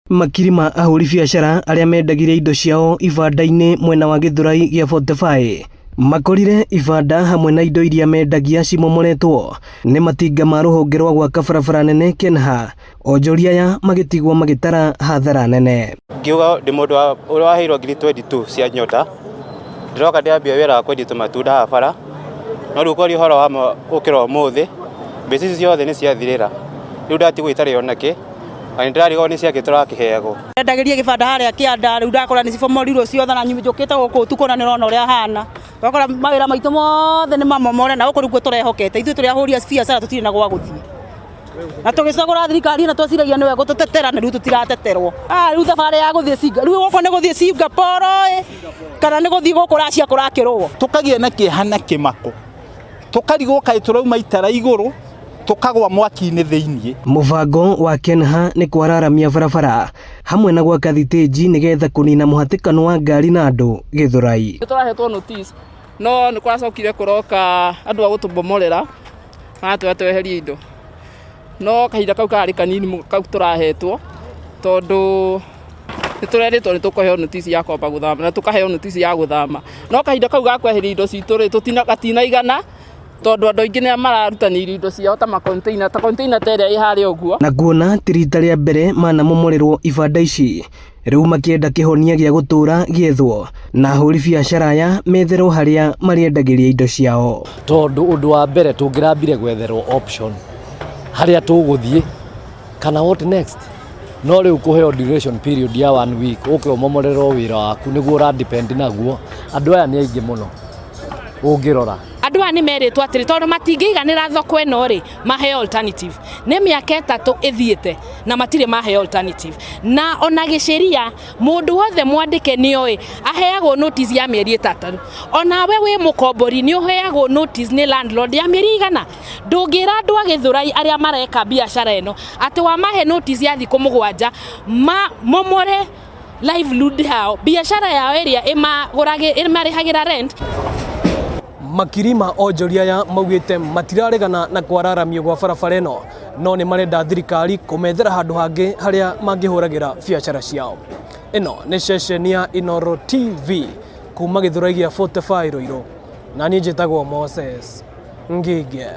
Makiri ma ahũri biacara arĩa mendagirie indo ciao ibanda-inĩ mwena wa Gĩthũrai gĩa 45 makorire ibanda hamwe na indo iria mendagia cimomoretwo nĩ matinga ma rũhonge rwa gwaka barabara nene KENHA, onjoria aya magĩtigwo magĩtara hathara nene. Ngiuga ndĩ mũndũ ũrĩa waheirwo ngiri 22 cia nyota, ndĩroka ndĩrambia wĩra wa kwendia tũmatunda haha bara, no rĩu kwaria ũhoro wa ma gũkĩra ũmũthĩ, mbeca ici ciothe nĩ ciathirĩra, rĩu ndatigwo itarĩ ona kĩ, na nĩ ndĩrarigwo nĩ ciakĩ tũrakĩheagwo. Ndendagĩria gĩbanda harĩa kĩanda, rĩu ndakora nĩ cibomorirwo ciothe na njũkĩte gũkũ ũtukũ na nĩ ũrona ũrĩa hana. Ũgakora mawĩra maitũ mothe nĩ mamomore na gũkũ nĩkuo tũrehokete. Ithuĩ tũrĩ ahũri a biacara tũtirĩ na gwa gũthiĩ. Na tũgĩcagũra thirikari ĩno tweciragia nĩyo ĩgũtũtetera na rĩu tũtirateterwo. Ah, rĩu thabarĩ ya gũthiĩ rĩu gũkũ nĩ gũthiĩ Singapore ĩ, kana nĩ gũthiĩ gũkũ Russia kũrakĩrũo. Tũkagĩa na kĩeha na kĩmako, tũkarigwo kaĩ tũrauma itara igũrũ tũkagwa mwaki-inĩ thĩiniĩ. Mũbango wa KENHA nĩ kwararamia barabara hamwe na gwaka thitĩnji nĩgetha kũnina mũhatĩkano wa ngari na andũ Gĩthũrai. Nĩ tũrahetwo notice no nĩ kũracokire kũroka andũ a gũtũbomorera maratwĩra tweherie indo, no kahinda kau karĩ kanini kau tũrahetwo tondũ nĩ tũrerĩtwo nĩ tũkũheo notice ya kwamba gũthama na tũkaheo notice ya gũthama, no kahinda kau ga kweheria indo citũ rĩ gatinaigana tondũ andũ aingĩ nĩ mararutanĩirie indo ciao ta makonteina, ta container ta ĩrĩa ĩ harĩa ũguo. Na kuona ti rita rĩa mbere manamomorerwo ibanda ici, rĩu makĩenda kĩhonia gĩa gũtũũra gĩethwo na ahũri biacara aya metherwo harĩa marĩendagĩria indo ciao. Tondũ ũndũ wa mbere tũngĩrambire gwetherwo option harĩa tũgũthiĩ kana what next, no rĩu kũheo duration period ya one week ũke ũmomorerwo wĩra waku nĩguo ũra depend naguo, andũ aya nĩ aingĩ mũno ũngĩrora. Andũ aya nĩ merĩtwo atĩrĩ tondũ matingĩiganĩra thoko ĩno rĩ, maheo alternative. Nĩ mĩaka 3 ĩthiĩte na matirĩ maheo alternative. Na ona gĩcĩria mũndũ wothe mwandĩke nĩoĩ aheagwo notice ya mĩeri 3. Onawe wĩ mũkombori nĩ ũheagwo notice nĩ landlord ya mĩeri igana. Ndũngĩra andũ a Gĩthũrai arĩa mareka biacara ĩno atĩ wamahe notice ya thikũ 7 mamomore livelihood yao, biacara yao ĩrĩa ĩmarĩhagĩra rent. Makiri ma onjoria aya maugĩte matiraregana na kwararamio gwa barabara ĩno, no nĩ marenda thirikari kũmethera handũ hangĩ harĩa mangĩhũragĩra biacara ciao. Ĩno nĩ ceceni ya Inooro TV kuma Gĩthũrai gĩa 45 Ruiru, na niĩ njĩtagwo Moses Ngige.